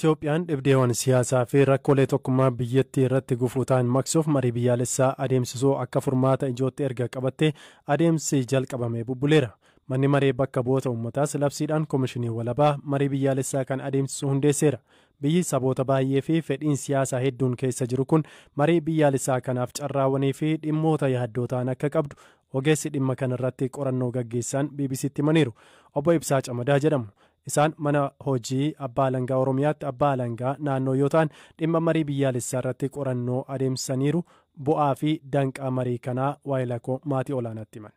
Itoophiyaan dhibdeewwan siyaasaa fi rakkoolee tokkummaa biyyattii irratti gufuu ta'an maqsuuf marii biyyaalessaa adeemsisuu akka furmaata ijootti erga qabattee adeemsi jalqabamee bubbuleera. Manni maree bakka bu'oota uummataas labsiidhaan komishinii walabaa marii biyyaalessaa kan adeemsisu hundeesseera. Biyyi saboota baay'ee fi fedhiin siyaasaa hedduun keessa jiru kun marii biyyaalessaa kanaaf carraawwanii fi dhimmoota yaaddoo ta'an akka qabdu ogeessi dhimma kanarratti qorannoo gaggeessan BBCtti himaniiru. Obbo Ibsaa Camadaa jedhamu. Isaan mana hojii abbaa alangaa Oromiyaatti abbaa alangaa naannoo yoo ta'an, dhimma marii biyyaalessaa irratti qorannoo adeemsisaniiru. Bu'aa fi danqaa marii kanaa waa'ee lakoo maatii olaanaatti himan.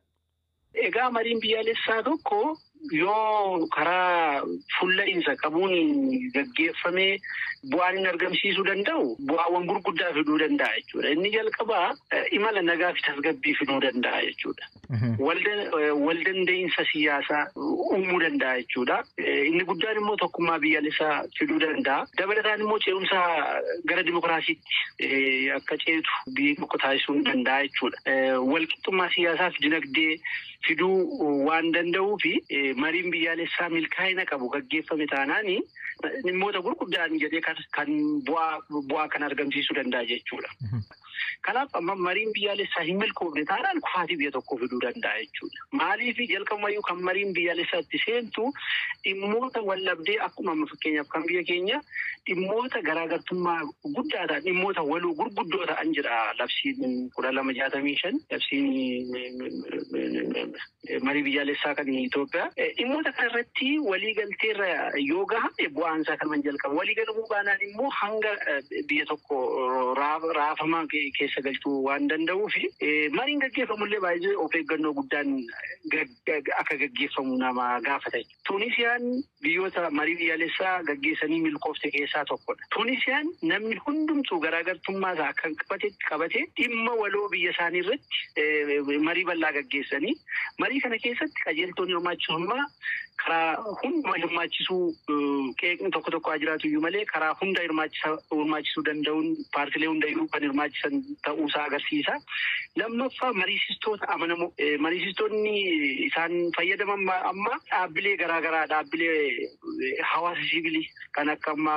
Egaa mariin biyyaalessaa tokko yoo karaa fulla'iinsa qabuun gaggeeffamee bu'aan inni argamsiisuu danda'u bu'aawwan gurguddaa fiduu danda'a jechuudha. Inni jalqabaa imala nagaa fi tasgabbii fiduu danda'a jechuudha. Wal danda'iinsa siyaasaa uumuu danda'a jechuudha. Inni guddaan immoo tokkummaa biyyaalessaa fiduu danda'a. Dabalataan immoo ce'umsa gara dimokiraasiitti akka ceetu biyyi tokko taasisuu danda'a jechuudha. Walqixxummaa siyaasaa fi dinagdee fiduu waan danda'uu fi mariin biyyaalessaa milkaa'ina qabu gaggeeffame taanaani dhimmoota gurguddaan jedhee kan bu'aa kan argamsiisuu danda'a jechuudha. Kanaaf amma mariin biyyaalessaa hin milkoofne taanaan kufaatii biyya tokkoo fiduu danda'a jechuudha. Maaliif jalqabumayyuu kan mariin biyyaalessaa itti seentu dhimmoota wallabdee akkuma amma fakkeenyaaf kan biyya keenya dhimmoota garaagartummaa guddaa ta'an, dhimmoota waloo gurguddoo ta'an jira labsiin 1265, labsiin marii biyyaalessaa kan Itoophiyaa. Dhimmoota kanarratti walii galteerra yoo gahame bu'aan isaa kanumaan jalqaba. Walii galuu baanaan immoo hanga biyya tokko raafamaa keessa galchuu waan danda'uu fi mariin gaggeeffamullee baay'ee of eeggannoo guddaan akka gaggeeffamu nama gaafata. Tunisiyaan biyyoota marii biyyaalessaa gaggeessanii milkoofte keessaa tokkodha. Tunisiyaan namni hundumtuu garaagartummaa isaa akka qabatee dhimma waloo biyya isaanii irratti marii bal'aa gaggeessanii, marii kana keessatti qajeeltoon hirmaachisummaa karaa hunduma hirmaachisuu, qeeqni tokko tokko haa jiraatu iyyuu malee, karaa hunda hirmaachisuu danda'uun paartilee hundayyuu kan hirmaachisan ta'uusaa agarsiisa. Lammaffaa, mariisistoota amanamoo, mariisistoonni isaan fayyadaman amma dhaabbilee garaagaraa, dhaabbilee hawaasa siivilii kan akka amma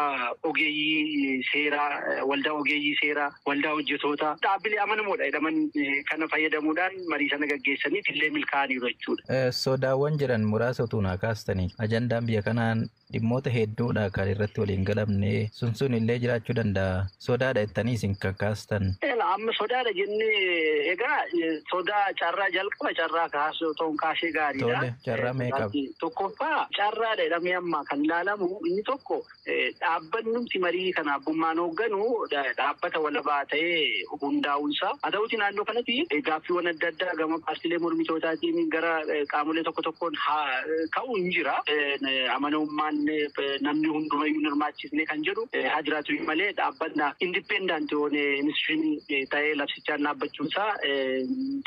ogeeyyii seeraa, waldaa ogeeyyii seeraa, waldaa hojjetoota, dhaabbilee amanamoodha jedhaman kana fayyadamuudhaan marii sana gaggeessaniif illee milkaa'aniiru jechuudha. Sodaawwan jiran muraasa utuu naa kaastanii, ajandaan biyya kanaan dhimmoota hedduudha kan irratti waliin galamne sun illee jiraachuu danda'a. Sodaadha jettanii isin kan kaastan. Amma sodaadha jennee, egaa sodaa carraa jalqaba carraa kaasuu ta'uun kaasee gaariidha. Tole, carraa meeqa qaba? Tokkoffaa, carraadha jedhamee amma kan ilaalamu inni tokko dhaabbannumti marii kana abbummaan hoogganu dhaabbata walabaa ta'ee hundaa'uunsaa. Haa ta'uti naannoo kanatti gaaffiiwwan adda addaa gama paartiilee mormitootaatiin gara qaamolee tokko tokkoon ka'u hin jira. Amanamummaan namni hundumayyuu hirmaachisne kan jedhu haa jiraatu malee, dhaabbanna independent yoone institution ta'ee labsichaan dhaabbachuunsaa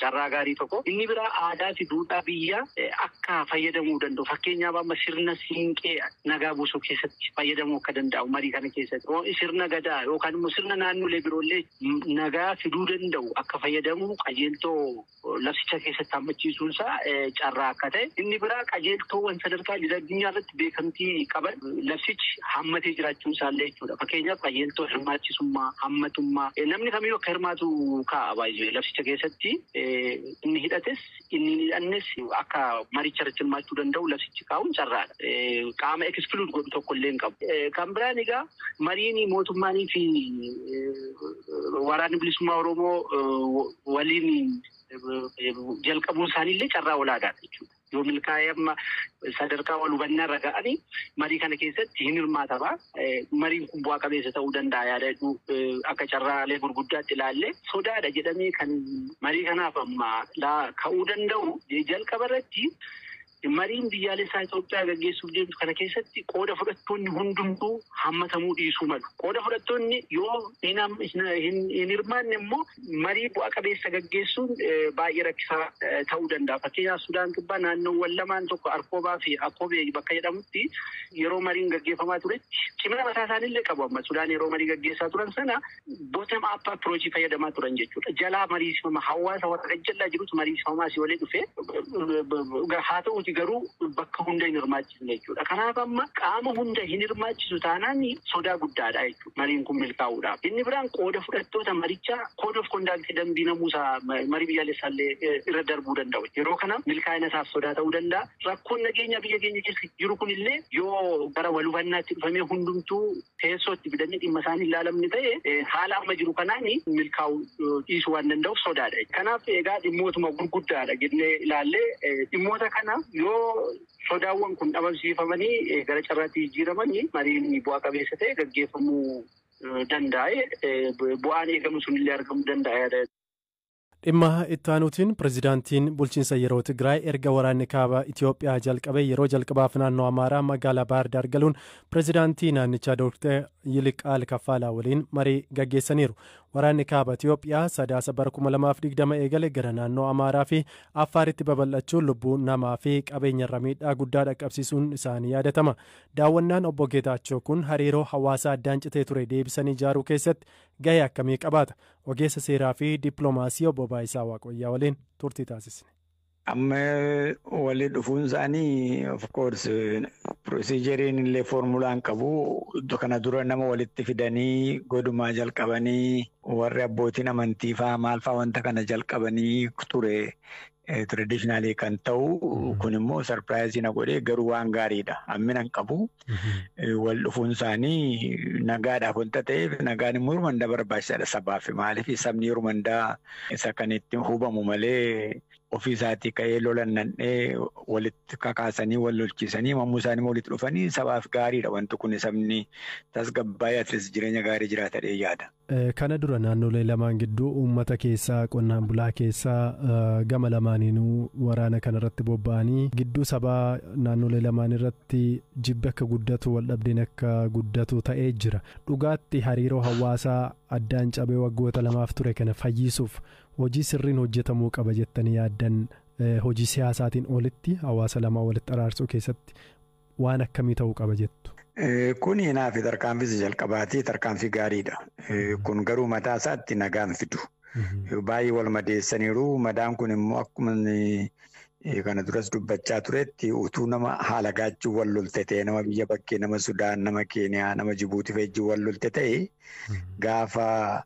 carraa gaarii tokko. Inni biraa aadaa fi duudhaa biyyaa akka fayyadamuu danda'u. Fakkeenyaaf amma sirna siinqee nagaa buusuu keessatti fayyadamuu akka danda'u marii kana keessatti. Sirna gadaa yookaan immoo sirna naannolee biroollee nagaa fiduu danda'u akka fayyadamu qajeeltoo labsicha keessatti hammachiisuunsaa carraa akka ta'e. Inni biraa qajeeltoowwan sadarkaa addunyaa irratti beekamtii qaban labsichi hammatee jiraachuun isaallee jechuudha. Fakkeenyaaf qajeeltoo hirmaachisummaa, hammatummaa, namni kamiyyuu akka hirmaatu kaa'a baay'ee labsicha keessatti, inni hidhates inni hin hidhannes akka maricha irratti hirmaachuu danda'u labsichi kaa'uun carraadha. Qaama exclude godhu tokko illee hin qabu. Kan biraan egaa mariin mootummaanii fi waraanni bilisummaa Oromoo waliin jalqabuun isaaniillee carraa olaanaadha jechuudha. Yoo milkaa'ee amma sadarkaa wal hubannaa irra ga'anii marii kana keessatti hin hirmaatama. Mariin kun bu'aa qabeessa ta'uu danda'a yaada jedhu akka carraalee gurguddaatti ilaalle, sodaadha jedhamee kan marii kanaaf amma ka'uu danda'u jalqaba irratti mariin biyyaalessaa Itoophiyaa gaggeessuuf deemtu kana keessatti qooda fudhattoonni hundumtuu hammatamuu dhiisuu malu. Qooda fudhattoonni yoo hin hirmaanne immoo marii bu'a qabeessa gaggeessuun baay'ee rakkisaa ta'uu danda'a. Fakkeenyaaf Sudaan Kibbaa naannoowwan lamaan tokko, Arkoobaa fi Akkoobee bakka jedhamutti yeroo mariin gaggeeffamaa turetti, cimina mataa isaaniillee qabu, amma Sudaan yeroo marii gaggeessaa turan sana bottom up approach fayyadamaa turan jechuudha. Jalaa mariisifama, hawaasa warra gajjallaa jirutu mariisifamaa si olee dhufe haa ta'uuti. ta'uti garuu bakka hunda hin hirmaachisne jechuudha. Kanaaf amma qaama hunda hin hirmaachisu taanaan sodaa guddaadha jechuudha mariin kun milkaa'uudhaaf. Inni biraan qooda fudhattoota marichaa code of conduct, dambii namuusaa marii biyyaalessaallee irra darbuu danda'u. Yeroo kana milkaa'ina isaaf sodaa ta'uu danda'a. Rakkoon nageenya biyya keenya keessa jiru kunillee yoo gara wal hubannaatti dhufamee hundumtuu teessootti fidanii dhimma isaanii ilaalamni ta'e, haala amma jiru kanaan milkaa'uu dhiisuu waan danda'uuf sodaadha. Kanaaf egaa dhimmootuma gurguddaadha jennee ilaallee, dhimmoota kana yoo sodaawwan kun dhabamsiifamanii gara carraatti jijjiiramanii, mariin bu'aa qabeessa ta'e gaggeeffamuu danda'e, bu'aan eegamu sunillee argamuu danda'a. Dhimma itti aanuutiin, pirezidaantiin bulchiinsa yeroo Tigraay erga waraanni kaaba Itoophiyaa jalqabee yeroo jalqabaaf naannoo Amaaraa magaalaa Baahir Daar galuun pirezidaantii naannichaa Dooktar Yiliqaal Kaffaalaa waliin marii gaggeessaniiru. Waraanni kaaba Itoophiyaa Sadaasa bara 2020 eegale gara naannoo Amaaraa fi Affaaritti babal'achuun lubbuu namaa fi qabeenyarra miidhaa guddaa dhaqqabsiisuun isaanii yaadatama. Daawwannaan obbo Geetaachoo kun hariiroo hawaasaa addaan citee ture deebisanii ijaaruu keessatti gahee akkamii qabaata? Ogeessa seeraa fi dippiloomaasii obbo Baayisaa Waaqoyyaa waliin turtii taasisne. Amma walii dhufuun isaanii, of course, procedure-iin illee foormulaan qabu. Kana dura nama walitti fidanii godhumaa jalqabanii, warri abbootiin amantii faa maal faa wanta kana jalqabanii ture. Traditionally kan ta'u kun immoo surprise na godhee, garuu waan gaariidha. Hammina hin qabu. Wal dhufuun isaanii nagaadhaaf wanta ta'eef, nagaan immoo yeroo hundaa barbaachisaadha sabaaf. Maaliif, sabni yeroo hundaa isa kan itti hubamu malee, ofii isaatii ka'ee lolan nandhee walitti kakaasanii wal lolchiisanii, mammuu isaanii walitti dhufanii sabaaf gaariidha. Wanti kun sabni tasgabbaa'ee atleast jireenya gaarii jiraata yaada. Kana dura naannolee lamaan gidduu uummata keessaa, qonnaan bulaa keessaa gama lamaaniinuu waraana kanarratti bobba'anii gidduu sabaa naannolee lamaan irratti jibbi akka guddatu, waldhabdeen akka guddatu ta'ee jira. Dhugaatti hariiroo hawaasaa addaan cabee waggoota 2f ture kana fayyisuuf hojii sirriin hojjetamuu qaba jettanii yaaddan, hojii siyaasaatiin olitti hawaasa lamaa walitti araarsuu keessatti waan akkamii ta'uu qaba jettu? Kuni naaf tarkaanfii jalqabaati, tarkaanfii gaariidha. Kun garuu mataa isaatti nagaan fidu. Baay'ee wal madeessaniiru. Madaan kun immoo akkuma kana duras dubbachaa turetti, utuu nama haala gaachuu wal lolte ta'e, nama biyya bakkee, nama Sudaan, nama Keeniyaa, nama Jibuutii fa'i wal lolte ta'e, gaafa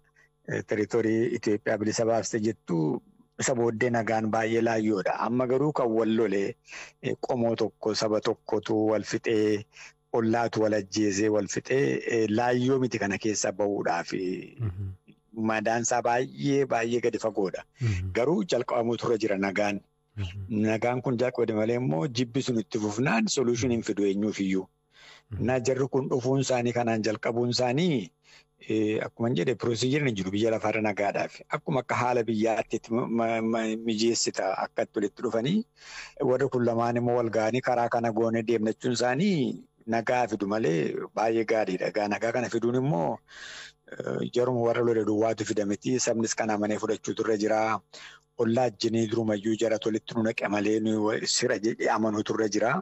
territory Itoophiyaa bilisa baafte jettu, isa booddee nagaan baay'ee laayyoodha. Amma garuu kan wal lole qomoo tokko, saba tokkotu wal fixee, ollaatu wal ajjeesee wal fixee, laayyoo miti kana keessa bahuudhaaf. Madaansaa baay'ee baay'ee gadi fagoodha. Garuu jalqabamuutu irra jira nagaan. Nagaan kun jalqabame malee immoo jibbi sun itti fufnaan solution hin fidu eenyuufiyyuu. Na jarri kun dhufuun isaanii, kanaan jalqabuun isaanii, akkuma jedhe, procedure-iin hin jiru biyya lafaarra nagaadhaaf. Akkuma akka haala biyyaatti mijeessita akka itti walitti dhufanii, warri kun lamaan immoo wal ga'anii karaa kana goonee deemna jechuun isaanii nagaa fidu malee baay'ee gaariidha. Egaa nagaa kana fiduun immoo jaruma warra lole duwwaatu fida miti. Sabnis kana amanee fudhachuutu irra jira. Ollaa ajjinii durumayyuu jara tolitti nu naqe malee sira jedhee amanuutu irra jira.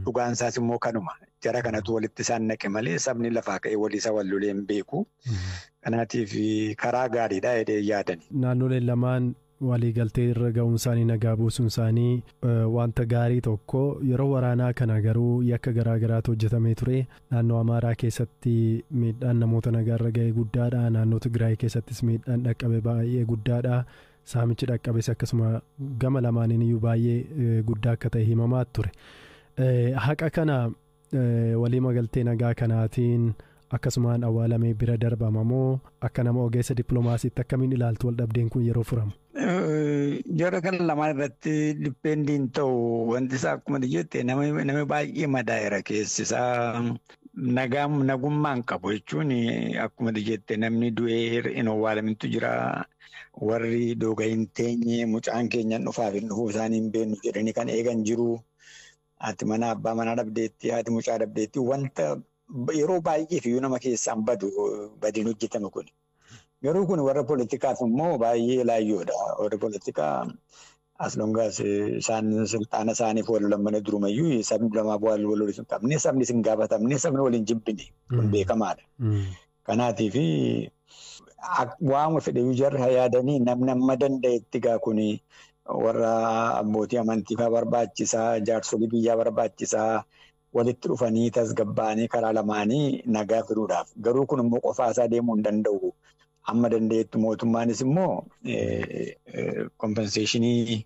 Dhugaan isaas immoo kanuma. Jara kanatu walitti isaan naqe malee sabni lafaa ka'ee walii isaa wal lolee hin beeku. Kanaatiif karaa gaariidha jedhee yaadani. Naannoleen lamaan waliigaltee irra ga'uun isaanii, nagaa buusuun isaanii wanta gaarii tokko. Yeroo waraanaa kana garuu yakka garaa garaatu hojjetamee ture. Naannoo Amaaraa keessatti miidhaan namoota nagaarra ga'e guddaadha. Naannoo Tigraay keessattis miidhaan dhaqqabe baay'ee guddaadha. Saamichi dhaqqabes akkasuma gama lamaaniin iyyuu baay'ee guddaa akka ta'e himamaa ture. Haqa kana walii magaltee nagaa kanaatiin akkasumaan awwaalamee bira darbama moo, akka nama ogeessa dippiloomaasiitti akkamiin ilaaltu wal dhabdeen kun yeroo furamu? Jara kana lamaan irratti depend-iin ta'u wanti isaa, akkuma jette, nama baay'ee madaa'eera, keessi isaa nagummaan qabu jechuun, akkuma jette, namni du'ee hin owwaalamintu jira. Warri dooga hin teenye, mucaan keenyan dhufaaf hin dhufuu isaanii hin beeknu jedhanii kan eegan jiru. Haati mana abbaa manaa dhabdeetti, haati mucaa dhabdeetti, wanta yeroo baay'eef iyyuu nama keessaan badu badiin hojjetame kun. Garuu kun warra poolitikaaf immoo baay'ee laayyoodha. Warri poolitikaa as long as isaan silxaana isaaniif wal lolan durumayyuu, sabni lamaa wal loluu hin qabne, sabni hin gaafatamne, sabni waliin jibbine kun beekamaadha. Kanaatiif waama fedhe jarri yaadanii, namni amma danda'etti gaa kuni Warra abbootii amantii fa'aa barbaachisaa, jaarsolii biyyaa barbaachisaa, walitti dhufanii tasgabbaa'anii karaa lamaanii nagaa fiduudhaaf. Garuu kun immoo qofaa isaa deemuu hin danda'u. Amma danda'etti mootummaanis immoo kompenseeshinii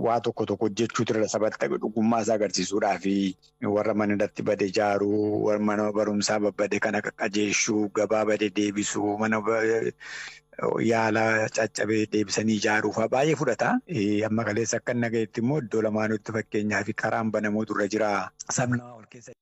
waa tokko tokko hojjechuutu irra sabatti dhugummaa isaa agarsiisuudhaaf warra mana irratti bade ijaaruu, warra mana barumsaa babbade kana qajeelchuu, gabaa bade deebisuu, mana yaala caccabee deebisanii ijaaruu fa'aa baay'ee fudhata. Amma kaleessa akka inni gahetti immoo iddoo lamaanutti fakkeenyaaf karaan banamuutu irra jira. Sabni ol keessa.